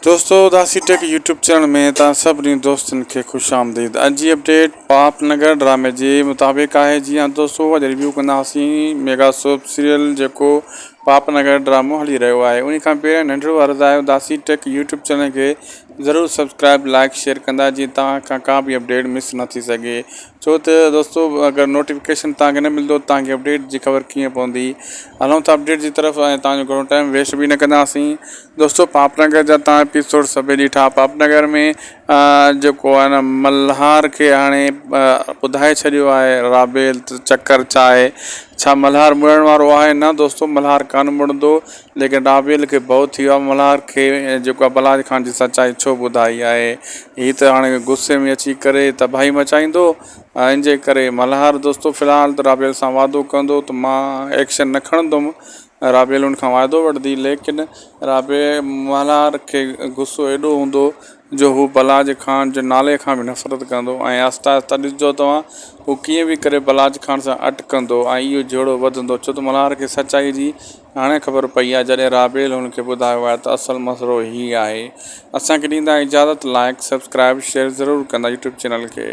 دوستو اداسي tech YouTube channel ۾ توهان سڀني دوستن کي خوش آمديد اڄ جي اپڊيٽ پاپ نگر ڊرامي جي مطابق آهي جي ها دوستو اڄ ريويو ڪنداسين ميگا سوپ سيريل جيڪو پاپ نگر ڊرامو هلي رهيو آهي ان کان پهريان ننڍڙو عرض آهي اداسي ٽيڪ يوٽيوب چينل کي ضرور سبسڪرائب لائڪ شيئر ڪندا جيئن توهان کان ڪا به اپڊيٽ مس نه ٿي سگهي ڇو ته دوستو اگر نوٽيفڪيشن توهان کي نه ملندو ته توهان کي اپڊيٽ جي خبر ڪيئن پوندي هلون ٿا اپڊيٽ جي طرف ۽ توهان جو گهڻو ٽائيم ويسٽ به نه ڪنداسين دوستو پاپ نگر جا توهان ايپيسوڊ سڀئي ڏٺا پاپ نگر ۾ جيڪو آهي نه ملهار کي هاڻي ٻڌائي ڇڏيو آهي رابيل ته چڪر ڇا آهي ڇا ملهار مڙڻ وارو آهي نه دوستو ملهار ڪانه مڙندو ليڪن رابيل کي ڀؤ ٿي ويو آهي ملهار کي جيڪو آهي بلاج خان جي سچائي ڇو ٻڌائي آهي هي ته هاڻي غصي ۾ اچي ڪري تباهي مچائيندو ان جي ڪري ملهار دوستو في الحال ته رابيل سان وعدو ڪندو ته مان ايڪشن نه کڻندم رابيل ان کان وعدو وٺندي ليڪن رابي ملهار کي غصو ايڏو هوندو جو هو بلاج خان جي نالي کان به نفرت ڪندو ۽ آهستي آهستي ڏسجو توهان هو ڪيئن به ڪري بلاج خان سان اٽڪندو ۽ اهو جهيڙو وڌندو ڇو ته ملهار کي سچائي جي هاڻي خبر پئي آهي جڏهن رابيل هن کي ٻڌايو آهي ته اصل مسئلو هي آهي اسان کي ڏيندا اجازت لائڪ سبسڪرائب شيئر ضرور ڪندا يوٽيوب چينل کي.